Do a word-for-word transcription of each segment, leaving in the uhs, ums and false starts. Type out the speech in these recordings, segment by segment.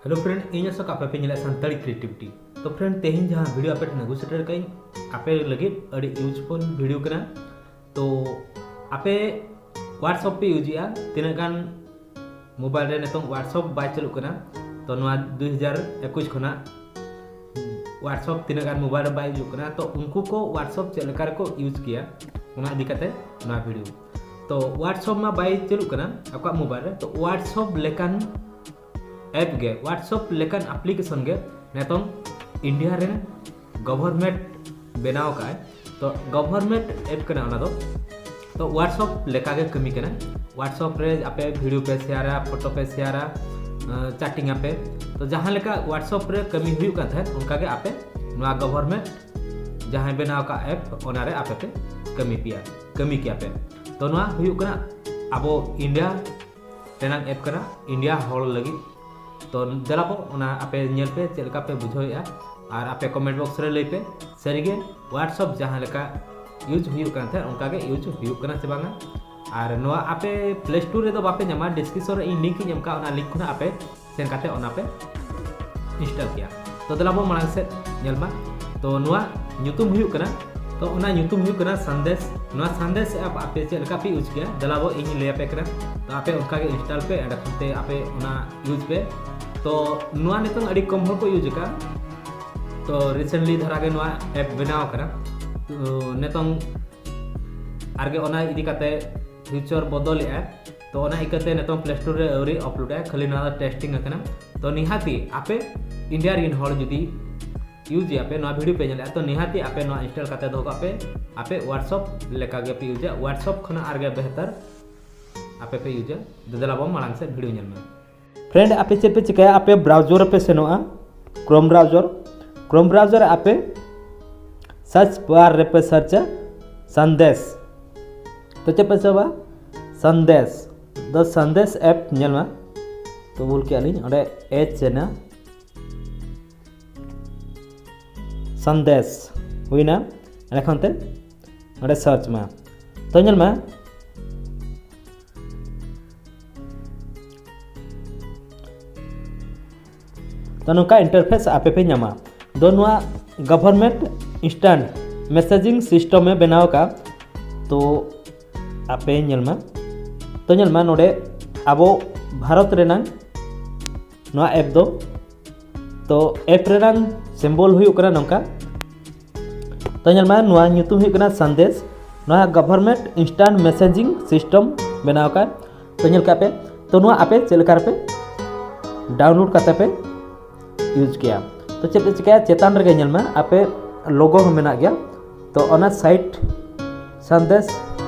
Hello friend, ᱤᱧ ᱟᱥᱚᱠ, ᱟᱯᱮ ᱯᱮ ᱧᱮᱞᱮᱫ ᱥᱟᱱᱛᱟᱲᱤ ᱠᱨᱤᱭᱮᱴᱤᱵᱷᱤᱴᱤ᱾ ᱛᱚ friend, ᱛᱮᱦᱮᱧ ᱡᱟᱦᱟᱸ ᱵᱷᱤᱰᱤᱭᱳ ᱟᱯᱮ ᱴᱷᱮᱱ ᱟᱹᱜᱩ ᱥᱮᱴᱮᱨ ᱠᱟᱜ ᱟᱹᱧ, ᱟᱯᱮ ᱞᱟᱹᱜᱤᱫ ᱟᱹᱰᱤ ᱤᱭᱩᱡᱽᱯᱷᱩᱞ ᱵᱷᱤᱰᱤᱭᱳ ᱠᱟᱱᱟ᱾ ᱛᱚ ᱟᱯᱮ WhatsApp ᱯᱮ ᱤᱭᱩᱡᱽ ᱮᱫᱟ, ᱛᱤᱱᱟᱹᱜ ᱜᱟᱱ ᱢᱳᱵᱟᱭᱤᱞ ᱨᱮ ᱱᱤᱛᱚᱝ WhatsApp ᱵᱟᱭ ᱪᱟᱹᱞᱩᱜ ᱠᱟᱱᱟ? ᱛᱚ ᱱᱚᱣᱟ ᱫᱩᱭ ᱦᱟᱡᱟᱨ ᱮᱠᱩᱥ ᱠᱷᱚᱱᱟᱜ WhatsApp ᱛᱤᱱᱟᱹᱜ ᱜᱟᱱ ᱢᱳᱵᱟᱭᱤᱞ ᱨᱮ ᱵᱟᱭ ᱦᱤᱡᱩᱜ ᱠᱟᱱᱟ, ᱛᱚ ᱩᱱᱠᱩ ᱠᱚ WhatsApp ᱪᱮᱫ ᱞᱮᱠᱟ ᱨᱮᱠᱚ ᱤᱭᱩᱡᱽ ᱠᱮᱭᱟ, ᱚᱱᱟ ᱤᱫᱤ ᱠᱟᱛᱮ ᱱᱚᱣᱟ ᱵᱷᱤᱰᱤᱭᱳ᱾ ᱛᱚ WhatsApp ᱢᱟ ᱵᱟᱭ ᱪᱟᱹᱞᱩᱜ ᱠᱟᱱᱟ ᱟᱠᱚᱣᱟᱜ ᱢᱳᱵᱟᱭᱤᱞ ᱨᱮ, ᱛᱚ WhatsApp ᱞᱮᱠᱟᱱ ᱮᱯ ᱜᱮ, WhatsApp ᱞᱮᱠᱟᱱ ᱟᱯᱞᱤᱠᱮᱥᱚᱱ ᱜᱮ ᱱᱤᱛᱚᱝ ᱤᱱᱰᱤᱭᱟ ᱨᱮᱱ ᱜᱚᱵᱷᱚᱨᱱᱢᱮᱱᱴ ᱵᱮᱱᱟᱣ ᱟᱠᱟᱫᱼᱟᱭ᱾ ᱛᱚ ᱜᱚᱵᱷᱚᱨᱱᱢᱮᱱᱴ ᱮᱯ ᱠᱟᱱᱟ ᱚᱱᱟ ᱫᱚ᱾ ᱛᱚ WhatsApp ᱞᱮᱠᱟ ᱜᱮ ᱠᱟᱹᱢᱤ ᱠᱟᱱᱟ᱾ WhatsApp ᱨᱮ ᱟᱯᱮ ᱵᱷᱤᱰᱤᱭᱳ ᱯᱮ ᱥᱮᱭᱟᱨᱟ, ᱯᱷᱳᱴᱳ ᱯᱮ ᱥᱮᱭᱟᱨᱟ, ᱪᱮᱴᱤᱝ ᱟᱯᱮ᱾ ᱛᱚ ᱡᱟᱦᱟᱸ ᱞᱮᱠᱟ WhatsApp ᱨᱮ ᱠᱟᱹᱢᱤ ᱦᱩᱭᱩᱜ ᱠᱟᱱ ᱛᱟᱦᱮᱸᱫ, ᱚᱱᱠᱟ ᱜᱮ ᱟᱯᱮ ᱱᱚᱣᱟ ᱜᱚᱵᱷᱚᱨᱱᱢᱮᱱᱴ ᱡᱟᱦᱟᱸᱭ ᱵᱮᱱᱟᱣ ᱟᱠᱟᱫ ᱮᱯ, ᱚᱱᱟᱨᱮ ᱟᱯᱮ ᱯᱮ ᱠᱟᱹᱢᱤ ᱯᱮᱭᱟ, ᱠᱟᱹᱢᱤ ᱠᱮᱭᱟ ᱯᱮ᱾ ᱛᱚ ᱱᱚᱣᱟ ᱦᱩᱭᱩᱜ ᱠᱟᱱᱟ ᱟᱵᱚ ᱤᱱᱰᱤᱭᱟ ᱨᱮᱱᱟᱜ ᱮᱯ ᱠᱟᱱᱟ, ᱤᱱᱰᱤᱭᱟ ᱦᱚᱲ ᱞᱟᱹᱜᱤᱫ᱾ ᱛᱚ ᱫᱮᱞᱟ ᱵᱚ ᱚᱱᱟ ᱟᱯᱮ ᱧᱮᱞ ᱯᱮ, ᱪᱮᱫ ᱞᱮᱠᱟ ᱯᱮ ᱵᱩᱡᱷᱟᱹᱣᱮᱫᱼᱟ, ᱟᱨ ᱟᱯᱮ ᱠᱚᱢᱮᱱᱴ ᱵᱚᱠᱥ ᱨᱮ ᱞᱟᱹᱭ ᱯᱮ, ᱥᱟᱹᱨᱤᱜᱮ WhatsApp ᱡᱟᱦᱟᱸ ᱞᱮᱠᱟ ᱤᱭᱩᱡᱽ ᱦᱩᱭᱩᱜ ᱠᱟᱱ ᱛᱟᱦᱮᱸᱫ, ᱚᱱᱠᱟ ᱜᱮ ᱤᱭᱩᱡᱽ ᱦᱩᱭᱩᱜ ᱠᱟᱱᱟ ᱥᱮ ᱵᱟᱝᱟ᱾ ᱟᱨ ᱱᱚᱣᱟ ᱟᱯᱮ ᱯᱞᱮ ᱥᱴᱳᱨ ᱨᱮᱫᱚ ᱵᱟᱯᱮ ᱧᱟᱢᱟ, ᱰᱤᱥᱠᱨᱤᱯᱥᱚᱱ ᱨᱮ ᱤᱧ ᱞᱤᱝᱠ ᱤᱧ ᱮᱢ ᱠᱟᱜᱼᱟ, ᱚᱱᱟ ᱞᱤᱝᱠ ᱠᱷᱚᱱᱟᱜ ᱟᱯᱮ ᱥᱮᱱ ᱠᱟᱛᱮ ᱚᱱᱟ ᱯᱮ ᱤᱱᱥᱴᱚᱞ ᱠᱮᱭᱟ᱾ ᱛᱚ ᱫᱮᱞᱟ ᱵᱚ ᱢᱟᱲᱟᱝ ᱥᱮᱫ ᱧᱮᱞ ᱢᱟ᱾ ᱛᱚ ᱱᱚᱣᱟ ᱧᱩᱛᱩᱢ ᱦᱩᱭᱩᱜ ᱠᱟᱱᱟ, ᱛᱚ ᱚᱱᱟ ᱧᱩᱛᱩᱢ ᱦᱩᱭᱩᱜ ᱠᱟᱱᱟ ᱥᱟᱸᱫᱮᱥ᱾ ᱱᱚᱣᱟ ᱥᱟᱸᱫᱮᱥ ᱮᱯ ᱟᱯᱮ ᱪᱮᱫ ᱞᱮᱠᱟ ᱯᱮ ᱤᱭᱩᱡᱽ ᱠᱮᱭᱟ, ᱫᱮᱞᱟ ᱵᱚ ᱤᱧ ᱞᱟᱹᱭ ᱟᱯᱮ ᱠᱟᱱᱟ᱾ ᱛᱚ ᱟᱯᱮ ᱚᱱᱠᱟ ᱜᱮ ᱤᱱᱥᱴᱚᱞ ᱯᱮ, ᱮᱸᱰᱮ ᱠᱷᱚᱱ ᱛᱮ ᱟᱯᱮ ᱚᱱᱟ ᱤᱭᱩᱡᱽ ᱯᱮ᱾ ᱛᱚ ᱱᱚᱣᱟ ᱱᱤᱛᱚᱝ ᱟᱹᱰᱤ ᱠᱚᱢ ᱦᱚᱲ ᱠᱚ ᱤᱭᱩᱡᱽ ᱟᱠᱟᱫᱼᱟ᱾ ᱛᱚ ᱨᱤᱥᱮᱱᱴᱞᱤ ᱫᱷᱟᱨᱟ ᱜᱮ ᱱᱚᱣᱟ ᱮᱯ ᱵᱮᱱᱟᱣ ᱟᱠᱟᱱᱟ᱾ ᱛᱚ ᱱᱤᱛᱚᱝ ᱟᱨᱜᱮ ᱚᱱᱟ ᱤᱫᱤ ᱠᱟᱛᱮ ᱯᱷᱤᱪᱟᱨ ᱵᱚᱫᱚᱞᱮᱜᱼᱟ᱾ ᱛᱚ ᱚᱱᱟ ᱤᱠᱟᱹᱛᱮ ᱱᱤᱛᱚᱝ ᱯᱞᱮ ᱥᱴᱳᱨ ᱨᱮ ᱟᱹᱣᱨᱤ ᱟᱯᱞᱳᱰᱟ, ᱠᱷᱟᱹᱞᱤ ᱱᱚᱣᱟ ᱫᱚ ᱴᱮᱥᱴᱤᱝ ᱟᱠᱟᱱᱟ᱾ ᱛᱚ ᱱᱤᱦᱟᱹᱛᱤ ᱟᱯᱮ ᱤᱱᱰᱤᱭᱟ ᱨᱮᱱ ᱦᱚᱲ ᱡᱩᱫᱤ ᱤᱭᱩᱡᱽ ᱮᱫᱼᱟ ᱯᱮ, ᱱᱚᱣᱟ ᱵᱷᱤᱰᱤᱭᱳ ᱯᱮ ᱧᱮᱞᱮᱫᱼᱟ, ᱛᱚ ᱱᱤᱦᱟᱹᱛᱤ ᱟᱯᱮ ᱱᱚᱣᱟ ᱤᱱᱥᱴᱚᱞ ᱠᱟᱛᱮ ᱫᱚᱦᱚ ᱠᱟᱜ ᱯᱮ᱾ ᱟᱯᱮ WhatsApp ᱞᱮᱠᱟ ᱜᱮ ᱯᱮ ᱤᱭᱩᱡᱟ, WhatsApp ᱠᱷᱚᱱᱟᱜ ᱟᱨᱜᱮ ᱵᱮᱦᱛᱟᱨ ᱟᱯᱮ ᱯᱮ ᱤᱭᱩᱡᱟ᱾ ᱫᱮᱞᱟ ᱵᱚᱱ ᱢᱟᱲᱟᱝ ᱥᱮᱫ ᱵᱷᱤᱰᱤᱭᱳ ᱧᱮᱞ ᱢᱮ᱾ ᱯᱷᱨᱮᱱᱰ, ᱟᱯᱮ ᱪᱮᱫ ᱯᱮ ᱪᱤᱠᱟᱹᱭᱟ? ᱟᱯᱮ ᱵᱨᱟᱣᱡᱟᱨ ᱨᱮᱯᱮ ᱥᱮᱱᱚᱜᱼᱟ, ᱠᱨᱳᱢ ᱵᱨᱟᱣᱡᱟᱨ᱾ ᱠᱨᱳᱢ ᱵᱨᱟᱣᱡᱟᱨ ᱨᱮ ᱟᱯᱮ ᱥᱟᱨᱪ ᱵᱟᱨ ᱨᱮᱯᱮ ᱥᱟᱨᱪᱟ ᱥᱟᱸᱫᱮᱥ᱾ ᱛᱚ ᱪᱮᱫ ᱯᱮ ᱥᱟᱨᱪᱟ? ᱥᱟᱸᱫᱮᱥ᱾ ᱫᱚ ᱥᱟᱸᱫᱮᱥ ᱮᱯ ᱧᱮᱞ ᱢᱟ᱾ ᱛᱚ ᱵᱷᱩᱞ ᱠᱮᱜᱼᱟ ᱞᱤᱧ, ᱚᱸᱰᱮ ᱮᱪ ᱮᱱᱟ, ᱥᱟᱸᱫᱮᱥ ᱦᱩᱭᱱᱟ᱾ ᱮᱸᱰᱮᱠᱷᱟᱱ ᱛᱮ ᱚᱸᱰᱮ ᱥᱟᱨᱪ ᱢᱟ᱾ ᱛᱚ ᱧᱮᱞ ᱢᱮ, ᱱᱚᱝᱠᱟ ᱤᱱᱴᱟᱨᱯᱷᱮᱥ ᱟᱯᱮ ᱯᱮ ᱧᱟᱢᱟ᱾ ᱫᱚ ᱱᱚᱣᱟ ᱜᱚᱵᱷᱚᱨᱱᱢᱮᱱᱴ ᱤᱱᱥᱴᱟᱱᱴ ᱢᱮᱥᱮᱡᱤᱝ ᱥᱤᱥᱴᱮᱢ ᱮ ᱵᱮᱱᱟᱣ ᱟᱠᱟᱫ᱾ ᱛᱚ ᱟᱯᱮ ᱧᱮᱞ ᱢᱟ, ᱛᱚ ᱧᱮᱞ ᱢᱟ ᱱᱚᱰᱮ ᱟᱵᱚ ᱵᱷᱟᱨᱚᱛ ᱨᱮᱱᱟᱝ ᱱᱚᱣᱟ ᱮᱯ ᱫᱚ, ᱛᱚ ᱮᱯ ᱨᱮᱱᱟᱝ ᱥᱤᱢᱵᱚᱞ ᱦᱩᱭᱩᱜ ᱠᱟᱱᱟ ᱱᱚᱝᱠᱟ᱾ ᱛᱚ ᱧᱮᱞ ᱢᱟ, ᱱᱚᱣᱟ ᱧᱩᱛᱩᱢ ᱦᱩᱭᱩᱜ ᱠᱟᱱᱟ ᱥᱟᱸᱫᱮᱥ, ᱱᱚᱣᱟ ᱜᱚᱵᱷᱚᱨᱱᱢᱮᱱᱴ ᱤᱱᱥᱴᱟᱱᱴ ᱢᱮᱥᱮᱡᱤᱝ ᱥᱤᱥᱴᱮᱢ ᱵᱮᱱᱟᱣ ᱟᱠᱟᱫ᱾ ᱛᱚ ᱧᱮᱞ ᱠᱟᱜ ᱯᱮ, ᱛᱚ ᱱᱚᱣᱟ ᱟᱯᱮ ᱪᱮᱫ ᱞᱮᱠᱟ ᱨᱮᱯᱮ ᱰᱟᱣᱩᱱᱞᱳᱰ ᱠᱟᱛᱮ ᱯᱮ ᱤᱭᱩᱡᱽ ᱠᱮᱭᱟ᱾ ᱛᱚ ᱪᱮᱫ ᱯᱮ ᱪᱤᱠᱟᱹᱭᱟ, ᱪᱮᱛᱟᱱ ᱨᱮᱜᱮ ᱧᱮᱞ ᱢᱟ ᱟᱯᱮ ᱞᱳᱜᱳ ᱦᱚᱸ ᱢᱮᱱᱟᱜ ᱜᱮᱭᱟ᱾ ᱛᱚ ᱚᱱᱟ site Sandes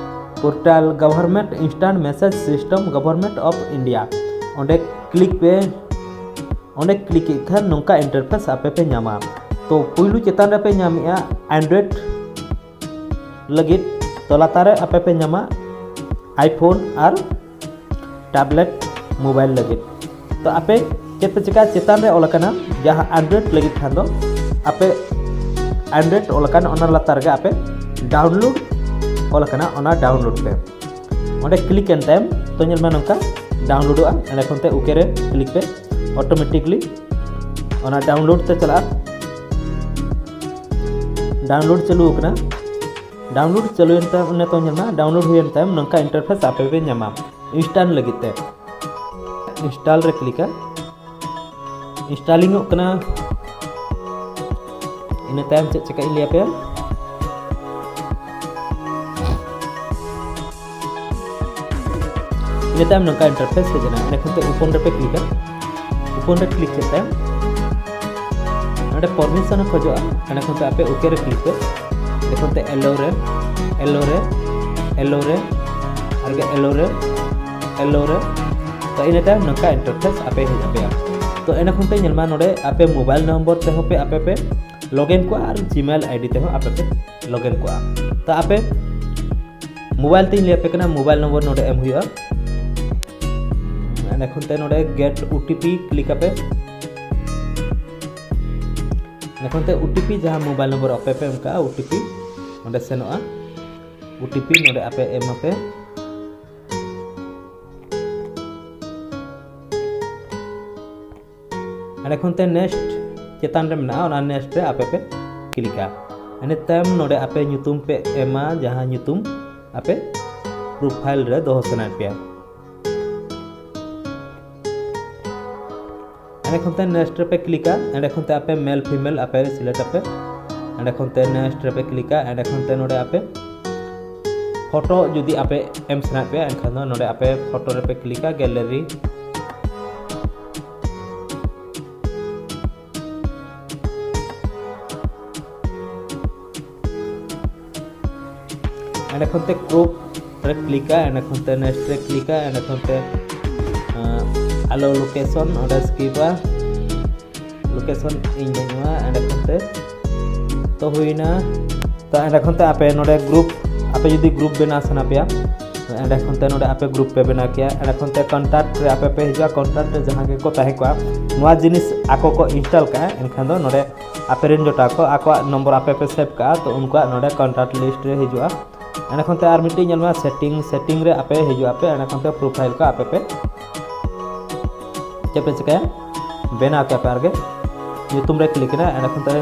portal government instant message system government of India, ᱚᱸᱰᱮ ᱠᱞᱤᱠ ᱯᱮ᱾ ᱚᱸᱰᱮ ᱠᱞᱤᱠ ᱠᱮᱫ ᱠᱷᱟᱱ ᱱᱚᱝᱠᱟ ᱤᱱᱴᱟᱨᱯᱷᱮᱥ ᱟᱯᱮ ᱯᱮ ᱧᱟᱢᱟ᱾ ᱛᱚ ᱯᱩᱭᱞᱩ ᱪᱮᱛᱟᱱ ᱨᱮᱯᱮ ᱧᱟᱢᱮᱜᱼᱟ ᱮᱱᱰᱨᱚᱭᱮᱰ ᱞᱟᱹᱜᱤᱫ, ᱛᱚ ᱞᱟᱛᱟᱨ ᱨᱮ ᱟᱯᱮ ᱯᱮ ᱧᱟᱢᱟ ᱟᱭᱯᱷᱳᱱ ᱟᱨ ᱴᱮᱵᱞᱮᱴ ᱢᱳᱵᱟᱭᱤᱞ ᱞᱟᱹᱜᱤᱫ᱾ ᱛᱚ ᱟᱯᱮ ᱪᱮᱫ ᱯᱮ ᱪᱤᱠᱟ, ᱪᱮᱛᱟᱱ ᱨᱮ ᱚᱞ ᱟᱠᱟᱱᱟ ᱡᱟᱦᱟᱸ ᱮᱱᱰᱨᱚᱭᱮᱰ ᱞᱟᱹᱜᱤᱫ ᱠᱷᱟᱱ ᱫᱚ ᱟᱯᱮ ᱮᱱᱰᱨᱚᱭᱮᱰ ᱚᱞ ᱟᱠᱟᱱᱟ, ᱚᱱᱟ ᱞᱟᱛᱟᱨ ᱨᱮᱜᱮ ᱟᱯᱮ ᱰᱟᱣᱩᱱᱞᱳᱰ ᱚᱞ ᱟᱠᱟᱱᱟ, ᱚᱱᱟ ᱰᱟᱣᱩᱱᱞᱳᱰ ᱯᱮ᱾ ᱚᱸᱰᱮ ᱠᱞᱤᱠ ᱮᱱ ᱛᱟᱭᱚᱢ ᱛᱚ ᱧᱮᱞ ᱢᱮ ᱱᱚᱝᱠᱟ ᱰᱟᱣᱩᱱᱞᱳᱰᱚᱜᱼᱟ᱾ ᱮᱸᱰᱮ ᱠᱷᱚᱱ ᱛᱮ ᱳᱠᱮ ᱨᱮ ᱠᱞᱤᱠ ᱯᱮ, ᱚᱴᱳᱢᱮᱴᱤᱠᱞᱤ ᱚᱱᱟ ᱰᱟᱣᱩᱱᱞᱳᱰ ᱛᱮ ᱪᱟᱞᱟᱜᱼᱟ᱾ ᱰᱟᱣᱩᱱᱞᱳᱰ ᱪᱟᱹᱞᱩ ᱟᱠᱟᱱᱟ᱾ ᱰᱟᱣᱩᱱᱞᱳᱰ ᱪᱟᱹᱞᱩᱭᱮᱱ ᱛᱟᱭᱚᱢ, ᱱᱤᱛᱚᱜ ᱧᱮᱞ ᱢᱮ ᱰᱟᱣᱩᱱᱞᱳᱰ ᱦᱩᱭᱮᱱ ᱛᱟᱭᱚᱢ ᱱᱚᱝᱠᱟ ᱤᱱᱴᱟᱨᱯᱷᱮᱥ ᱟᱯᱮ ᱯᱮ ᱧᱟᱢᱟ᱾ ᱤᱱᱥᱴᱟᱞ ᱞᱟᱹᱜᱤᱫ ᱛᱮ ᱤᱱᱥᱴᱟᱞ ᱨᱮ ᱠᱞᱤᱠᱟ᱾ ᱤᱱᱥᱴᱟᱞᱤᱝᱚᱜ ᱠᱟᱱᱟ᱾ ᱤᱱᱟᱹ ᱛᱟᱭᱚᱢ ᱪᱮᱫ ᱪᱮᱠᱟᱜ ᱤᱧ ᱞᱟᱹᱭ ᱟᱯᱮᱭᱟ᱾ ᱤᱱᱟᱹ ᱛᱟᱭᱚᱢ ᱱᱚᱝᱠᱟ ᱤᱱᱴᱟᱨᱯᱷᱮᱥ ᱦᱮᱡ ᱮᱱᱟ᱾ ᱮᱸᱰᱮ ᱠᱷᱚᱱ ᱛᱮ ᱳᱯᱮᱱ ᱨᱮᱯᱮ ᱠᱞᱤᱠᱟ᱾ ᱳᱯᱮᱱ ᱨᱮ ᱠᱞᱤᱠ ᱠᱮᱫ ᱛᱟᱭᱚᱢ ᱱᱚᱸᱰᱮ ᱯᱟᱨᱢᱤᱥᱚᱱ ᱮ ᱠᱷᱚᱡᱚᱜᱼᱟ᱾ ᱮᱸᱰᱮ ᱠᱷᱚᱱ ᱛᱮ ᱟᱯᱮ ᱳᱠᱮ ᱨᱮ ᱠᱞᱤᱠ ᱯᱮ᱾ ᱮᱸᱰᱮ ᱠᱷᱚᱱ ᱛᱮ ᱮᱞᱳ ᱨᱮ, ᱮᱞᱳ ᱨᱮ, ᱮᱞᱳ ᱨᱮ, ᱟᱨ ᱜᱮ ᱮᱞᱳ ᱨᱮ, ᱮᱞᱳ ᱨᱮ᱾ ᱛᱚ ᱤᱱᱟᱹ ᱛᱟᱭᱚᱢ ᱱᱚᱝᱠᱟ ᱤᱱᱴᱟᱨᱯᱷᱮᱥ ᱟᱯᱮ ᱦᱮᱡ ᱟᱯᱮᱭᱟ᱾ ᱛᱚ ᱮᱸᱰᱮ ᱠᱷᱚᱱ ᱛᱮ ᱧᱮᱞ ᱢᱟ ᱱᱚᱸᱰᱮ ᱟᱯᱮ ᱢᱳᱵᱟᱭᱤᱞ ᱱᱚᱢᱵᱚᱨ ᱛᱮᱦᱚᱸ ᱯᱮ ᱟᱯᱮ ᱯᱮ ᱞᱚᱜᱤᱱ ᱠᱚᱜᱼᱟ ᱟᱨ ᱡᱤᱢᱮᱞ ᱟᱭᱰᱤ ᱛᱮᱦᱚᱸ ᱟᱯᱮ ᱯᱮ ᱞᱚᱜᱤᱱ ᱠᱚᱜᱼᱟ᱾ ᱛᱚ ᱟᱯᱮ ᱢᱳᱵᱟᱭᱤᱞ ᱛᱮᱧ ᱞᱟᱹᱭ ᱟᱯᱮ ᱠᱟᱱᱟ, ᱢᱳᱵᱟᱭᱤᱞ ᱱᱚᱢᱵᱚᱨ ᱱᱚᱸᱰᱮ ᱮᱢ ᱦᱩᱭᱩᱜᱼᱟ᱾ ᱮᱸᱰᱮ ᱠᱷᱚᱱ ᱛᱮ ᱱᱚᱸᱰᱮ get O T P click ᱟᱯᱮ᱾ ᱮᱸᱰᱮ ᱠᱷᱚᱱ ᱛᱮ ᱳ ᱴᱤ ᱯᱤ ᱡᱟᱦᱟᱸ ᱢᱳᱵᱟᱭᱤᱞ ᱱᱚᱢᱵᱚᱨ ᱟᱯᱮ ᱯᱮ ᱮᱢ ᱠᱟᱜᱼᱟ, ᱳ ᱴᱤ ᱯᱤ ᱚᱸᱰᱮ ᱥᱮᱱᱚᱜᱼᱟ᱾ ᱳ ᱴᱤ ᱯᱤ ᱱᱚᱸᱰᱮ ᱟᱯᱮ ᱮᱢ ᱟᱯᱮ᱾ ᱮᱸᱰᱮ ᱠᱷᱚᱱ ᱛᱮ ᱱᱮᱠᱥᱴ ᱪᱮᱛᱟᱱ ᱨᱮ ᱢᱮᱱᱟᱜᱼᱟ, ᱚᱱᱟ ᱱᱮᱠᱥᱴ ᱨᱮ ᱟᱯᱮ ᱯᱮ ᱠᱞᱤᱠᱟ᱾ ᱤᱱᱟᱹ ᱛᱟᱭᱚᱢ ᱱᱚᱰᱮ ᱟᱯᱮ ᱧᱩᱛᱩᱢ ᱯᱮ ᱮᱢᱟ, ᱡᱟᱦᱟᱸ ᱧᱩᱛᱩᱢ ᱟᱯᱮ ᱯᱨᱚᱯᱷᱟᱭᱤᱞ ᱨᱮ ᱫᱚᱦᱚ ᱥᱟᱱᱟᱭᱮᱫ ᱯᱮᱭᱟ᱾ ᱮᱸᱰᱮ ᱠᱷᱚᱱ ᱛᱮ ᱱᱮᱠᱥᱴ ᱨᱮᱯᱮ ᱠᱞᱤᱠᱟ᱾ ᱮᱸᱰᱮ ᱠᱷᱚᱱ ᱛᱮ ᱟᱯᱮ ᱢᱮᱞ ᱯᱷᱤᱢᱮᱞ ᱟᱯᱮ ᱥᱤᱞᱮᱠᱴ ᱟᱯᱮ᱾ ᱮᱸᱰᱮ ᱠᱷᱚᱱ ᱛᱮ ᱱᱮᱠᱥᱴ ᱨᱮᱯᱮ ᱠᱞᱤᱠᱟ᱾ ᱮᱸᱰᱮ ᱠᱷᱚᱱ ᱛᱮ ᱱᱚᱰᱮ ᱟᱯᱮ ᱯᱷᱳᱴᱳ ᱡᱩᱫᱤ ᱟᱯᱮ ᱮᱢ ᱥᱟᱱᱟᱭᱮᱫ ᱯᱮᱭᱟ, ᱮᱱᱠᱷᱟᱱ ᱫᱚ ᱱᱚᱰᱮ ᱟᱯᱮ ᱯᱷᱳᱴᱳ ᱨᱮᱯᱮ ᱠᱞᱤᱠᱟ, ᱜᱮᱞᱟᱨᱤ᱾ ᱮᱸᱰᱮ ᱠᱷᱚᱱ ᱛᱮ ᱠᱨᱚᱯ ᱨᱮ ᱠᱞᱤᱠᱟ᱾ ᱮᱸᱰᱮ ᱠᱷᱚᱱ ᱛᱮ ᱱᱮᱠᱥᱴ ᱨᱮ ᱠᱞᱤᱠᱟ᱾ ᱮᱸᱰᱮ ᱠᱷᱚᱱ ᱛᱮ ᱟᱞᱚ ᱞᱳᱠᱮᱥᱚᱱ ᱚᱸᱰᱮ ᱥᱠᱤᱯᱟ᱾ ᱞᱳᱠᱮᱥᱚᱱ ᱤᱧ ᱵᱟᱹᱧ ᱮᱢᱟ᱾ ᱮᱸᱰᱮ ᱠᱷᱚᱱ ᱛᱮ ᱛᱚ ᱦᱩᱭᱱᱟ᱾ ᱛᱚ ᱮᱸᱰᱮ ᱠᱷᱚᱱ ᱛᱮ ᱟᱯᱮ ᱱᱚᱰᱮ ᱜᱨᱩᱯ, ᱟᱯᱮ ᱡᱩᱫᱤ ᱜᱨᱩᱯ ᱵᱮᱱᱟᱣ ᱥᱟᱱᱟ ᱯᱮᱭᱟ, ᱮᱸᱰᱮ ᱠᱷᱚᱱ ᱛᱮ ᱱᱚᱰᱮ ᱟᱯᱮ ᱜᱨᱩᱯ ᱯᱮ ᱵᱮᱱᱟᱣ ᱠᱮᱭᱟ᱾ ᱮᱸᱰᱮ ᱠᱷᱚᱱ ᱛᱮ ᱠᱚᱱᱴᱟᱠᱴ ᱨᱮ ᱟᱯᱮ ᱯᱮ ᱦᱤᱡᱩᱜᱼᱟ᱾ ᱠᱚᱱᱴᱟᱠᱴ ᱨᱮ ᱡᱟᱦᱟᱸ ᱜᱮᱠᱚ ᱛᱟᱦᱮᱸ ᱠᱚᱜᱼᱟ, ᱱᱚᱣᱟ ᱡᱤᱱᱤᱥ ᱟᱠᱚ ᱠᱚ ᱤᱱᱥᱴᱚᱞ ᱠᱟᱜᱼᱟ, ᱮᱱᱠᱷᱟᱱ ᱫᱚ ᱱᱚᱰᱮ ᱟᱯᱮ ᱨᱮᱱ ᱡᱚᱴᱟᱣ ᱠᱚ ᱟᱠᱚᱣᱟᱜ ᱱᱚᱢᱵᱚᱨ ᱟᱯᱮ ᱯᱮ ᱥᱮᱵᱷ ᱠᱟᱜᱼᱟ, ᱛᱚ ᱩᱱᱠᱩᱣᱟᱜ ᱱᱚᱰᱮ ᱠᱚᱱᱴᱟᱠᱴ ᱞᱤᱥᱴ ᱨᱮ ᱦᱤᱡᱩᱜᱼᱟ᱾ ᱮᱸᱰᱮ ᱠᱷᱚᱱ ᱛᱮ ᱟᱨ ᱢᱤᱫᱴᱤᱡ ᱧᱮᱞ ᱢᱮ ᱥᱮᱴᱤᱝ, ᱥᱮᱴᱤᱝ ᱨᱮ ᱟᱯᱮ ᱦᱤᱡᱩᱜ ᱟᱯᱮ᱾ ᱮᱸᱰᱮ ᱠᱷᱚᱱ ᱛᱮ ᱯᱨᱚᱯᱷᱟᱭᱤᱞ ᱠᱚ ᱟᱯᱮ ᱯᱮ ᱪᱮᱫ ᱯᱮ ᱪᱤᱠᱟᱹᱭᱟ, ᱵᱮᱱᱟᱣ ᱠᱮᱫ ᱯᱮ ᱟᱨᱜᱮ ᱧᱩᱛᱩᱢ ᱨᱮ ᱠᱞᱤᱠ ᱮᱱᱟ᱾ ᱮᱸᱰᱮ ᱠᱷᱚᱱ ᱛᱮ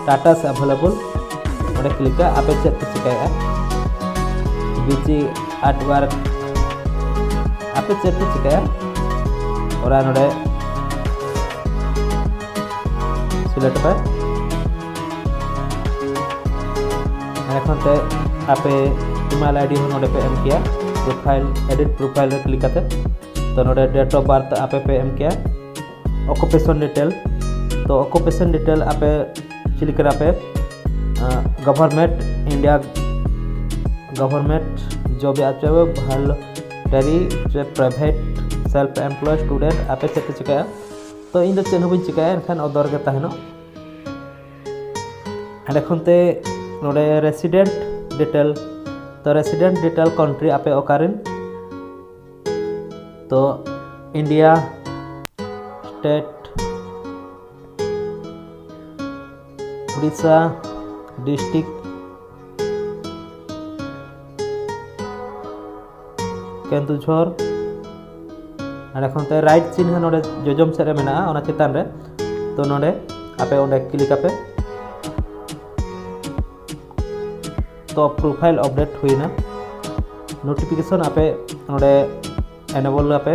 ᱴᱟᱴᱟᱥ ᱮᱵᱷᱮᱞᱮᱵᱚᱞ ᱚᱸᱰᱮ ᱠᱞᱤᱠᱟ᱾ ᱟᱯᱮ ᱪᱮᱫ ᱯᱮ ᱪᱤᱠᱟᱹᱭᱟ, ᱵᱤᱡᱤ ᱟᱨᱴ ᱣᱟᱨᱠ, ᱟᱯᱮ ᱪᱮᱫ ᱯᱮ ᱪᱤᱠᱟᱹᱭᱟ, ᱚᱱᱟ ᱱᱚᱰᱮ ᱥᱤᱞᱮᱠᱴ ᱯᱮ᱾ ᱮᱸᱰᱮ ᱠᱷᱚᱱ ᱛᱮ ᱟᱯᱮ ᱤᱢᱮᱞ ᱟᱭᱰᱤ ᱦᱚᱸ ᱱᱚᱰᱮ ᱯᱮ ᱮᱢ ᱠᱮᱭᱟ, ᱯᱨᱚᱯᱷᱟᱭᱤᱞ, ᱮᱰᱤᱴ ᱯᱨᱚᱯᱷᱟᱭᱤᱞ ᱨᱮ ᱠᱞᱤᱠ ᱠᱟᱛᱮ᱾ ᱛᱚ ᱱᱚᱰᱮ ᱰᱮᱴ ᱚᱯᱷ ᱵᱟᱨᱛᱷ ᱟᱯᱮ ᱯᱮ ᱮᱢ ᱠᱮᱭᱟ, ᱚᱠᱩᱯᱮᱥᱚᱱ ᱰᱤᱴᱮᱞ᱾ ᱛᱚ ᱚᱠᱩᱯᱮᱥᱚᱱ ᱰᱤᱴᱮᱞ ᱟᱯᱮ ᱪᱤᱞᱤ ᱠᱟᱱᱟ ᱯᱮ, ᱜᱚᱵᱷᱚᱨᱱᱢᱮᱱᱴ, ᱤᱱᱰᱤᱭᱟ ᱜᱚᱵᱷᱚᱨᱱᱢᱮᱱᱴ ᱡᱚᱵ ᱮ ᱟᱪᱚ, ᱵᱷᱚᱞᱩᱱᱴᱟᱨᱤ ᱥᱮ ᱯᱨᱟᱭᱵᱷᱮᱴ, ᱥᱮᱞᱯᱷ ᱮᱢᱯᱞᱚᱭ, ᱥᱴᱩᱰᱮᱱᱴ, ᱟᱯᱮ ᱪᱮᱫ ᱯᱮ ᱪᱤᱠᱟᱹᱭᱟ? ᱛᱚ ᱤᱧ ᱫᱚ ᱪᱮᱫ ᱦᱚᱸ ᱵᱟᱹᱧ ᱪᱤᱠᱟᱹᱭᱟ, ᱮᱱᱠᱷᱟᱱ ᱚᱫᱚᱨ ᱜᱮ ᱛᱟᱦᱮᱱᱚᱜ᱾ ᱮᱸᱰᱮ ᱠᱷᱚᱱ ᱛᱮ ᱱᱚᱰᱮ ᱨᱮᱥᱤᱰᱮᱱᱴ ᱰᱤᱴᱮᱞ, ᱛᱚ ᱨᱮᱥᱤᱰᱮᱱᱴ ᱰᱤᱴᱮᱞ ᱠᱟᱱᱴᱨᱤ ᱟᱯᱮ ᱚᱠᱟᱨᱮᱱ, ᱛᱚ India, state Odisha, district Keonjhar, ᱚᱸᱰᱮ ᱠᱷᱚᱱ ᱛᱮ ᱨᱟᱭᱤᱴ ᱪᱤᱱᱦᱟᱹ ᱱᱚᱰᱮ ᱡᱚᱡᱚᱢ ᱥᱮᱫ ᱨᱮ ᱢᱮᱱᱟᱜᱼᱟ, ᱚᱱᱟ ᱪᱮᱛᱟᱱ ᱨᱮ᱾ ᱛᱚ ᱱᱚᱰᱮ ᱟᱯᱮ ᱚᱸᱰᱮ ᱠᱞᱤᱠ ᱟᱯᱮ᱾ ᱛᱚ ᱯᱨᱚᱯᱷᱟᱭᱤᱞ ᱟᱯᱰᱮᱴ ᱦᱩᱭᱱᱟ᱾ ᱱᱳᱴᱤᱯᱷᱤᱠᱮᱥᱚᱱ ᱟᱯᱮ ᱱᱚᱰᱮ ᱮᱱᱮᱵᱚᱞ ᱟᱯᱮ᱾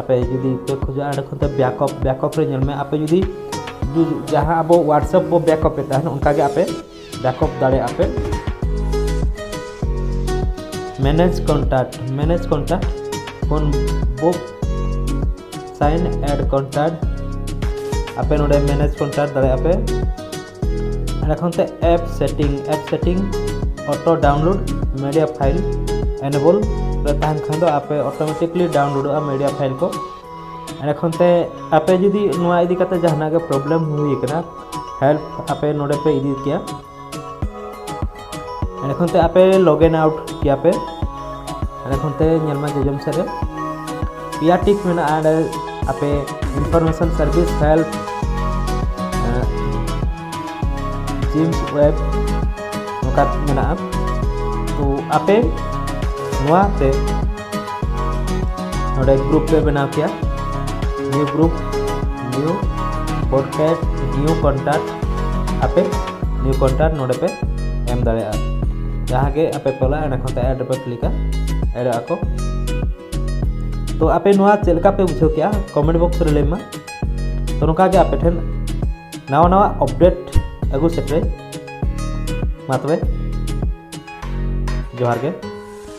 ᱟᱯᱮ ᱡᱩᱫᱤ ᱯᱮ ᱠᱷᱚᱡᱚᱜᱼᱟ, ᱚᱸᱰᱮ ᱠᱷᱚᱱ ᱛᱮ ᱵᱮᱠᱟᱯ, ᱵᱮᱠᱟᱯ ᱨᱮ ᱧᱮᱞ ᱢᱮ᱾ ᱟᱯᱮ ᱡᱩᱫᱤ ᱡᱩ-, ᱡᱟᱦᱟᱸ ᱟᱵᱚ WhatsApp ᱵᱚ ᱵᱮᱠᱟᱯ ᱮᱫ ᱛᱟᱦᱮᱱ, ᱚᱱᱠᱟ ᱜᱮ ᱟᱯᱮ ᱵᱮᱠᱟᱯ ᱫᱟᱲᱮᱭᱟᱜᱼᱟ ᱯᱮ᱾ Manage contact, manage contact, phone book, sign add contact, ᱟᱯᱮ ᱱᱚᱰᱮ ᱢᱮᱱᱮᱡᱽ ᱠᱚᱱᱴᱟᱠᱴ ᱫᱟᱲᱮᱭᱟᱜᱼᱟ ᱯᱮ᱾ ᱚᱸᱰᱮ ᱠᱷᱚᱱ ᱛᱮ app setting, app setting auto download media file enable ᱨᱮ ᱛᱟᱦᱮᱱ ᱠᱷᱟᱱ ᱫᱚ ᱟᱯᱮ ᱚᱴᱳᱢᱮᱴᱤᱠᱞᱤ ᱰᱟᱣᱩᱱᱞᱳᱰᱚᱜᱼᱟ ᱢᱤᱰᱤᱭᱟ ᱯᱷᱟᱭᱤᱞ ᱠᱚ᱾ ᱚᱸᱰᱮ ᱠᱷᱚᱱ ᱛᱮ ᱟᱯᱮ ᱡᱩᱫᱤ ᱱᱚᱣᱟ ᱤᱫᱤ ᱠᱟᱛᱮ ᱡᱟᱦᱟᱱᱟᱜ ᱜᱮ ᱯᱨᱚᱵᱞᱮᱢ ᱦᱩᱭ ᱠᱟᱱᱟ, ᱦᱮᱞᱯ ᱟᱯᱮ ᱱᱚᱰᱮ ᱯᱮ ᱤᱫᱤ ᱠᱮᱭᱟ᱾ ᱚᱸᱰᱮ ᱠᱷᱚᱱ ᱛᱮ ᱟᱯᱮ ᱞᱚᱜ ᱤᱱ ᱟᱣᱩᱴ ᱠᱮᱭᱟ ᱯᱮ᱾ ᱚᱸᱰᱮ ᱠᱷᱚᱱ ᱛᱮ ᱧᱮᱞ ᱢᱟ ᱡᱚᱡᱚᱢ ᱥᱮᱫ ᱨᱮ ᱯᱮᱭᱟ ᱴᱤᱠ ᱢᱮᱱᱟᱜᱼᱟ᱾ ᱚᱸᱰᱮ ᱟᱯᱮ ᱤᱱᱯᱷᱚᱨᱢᱮᱥᱚᱱ ᱥᱟᱨᱵᱷᱤᱥ, ᱦᱮᱞᱯ, ᱡᱤᱢᱥ ᱣᱮᱵ ᱱᱚᱝᱠᱟ ᱢᱮᱱᱟᱜᱼᱟ᱾ ᱛᱚ ᱟᱯᱮ ᱱᱚᱣᱟ ᱛᱮ ᱱᱚᱰᱮ ᱜᱨᱩᱯ ᱯᱮ ᱵᱮᱱᱟᱣ ᱠᱮᱭᱟ, New group, New podcast, New contact. ᱟᱯᱮ ᱱᱤᱭᱩ ᱠᱚᱱᱴᱟᱠᱴ ᱱᱚᱰᱮ ᱯᱮ ᱮᱢ ᱫᱟᱲᱮᱭᱟᱜᱼᱟ᱾ ᱡᱟᱦᱟᱸ ᱜᱮ ᱟᱯᱮ ᱯᱮ ᱚᱞᱟ, ᱚᱸᱰᱮ ᱠᱷᱚᱱ ᱛᱮ ᱮᱰ ᱨᱮᱯᱮ ᱠᱞᱤᱠᱟ, ᱮᱰᱚᱜ ᱟᱠᱚ᱾ ᱛᱚ ᱟᱯᱮ ᱱᱚᱣᱟ ᱪᱮᱫ ᱞᱮᱠᱟ ᱯᱮ ᱵᱩᱡᱷᱟᱹᱣ ᱠᱮᱜᱼᱟ, ᱠᱚᱢᱮᱱᱴ ᱵᱚᱠᱥ ᱨᱮ ᱞᱟᱹᱭ ᱢᱟ᱾ ᱛᱚ ᱱᱚᱝᱠᱟ ᱜᱮ ᱟᱯᱮ ᱴᱷᱮᱱ ᱱᱟᱣᱟ ᱱᱟᱣᱟ ᱟᱯᱰᱮᱴ ᱟᱹᱜᱩ ᱥᱮᱴᱮᱨ᱾ ᱢᱟ ᱛᱚᱵᱮ, ᱡᱚᱦᱟᱨ ᱜᱮ᱾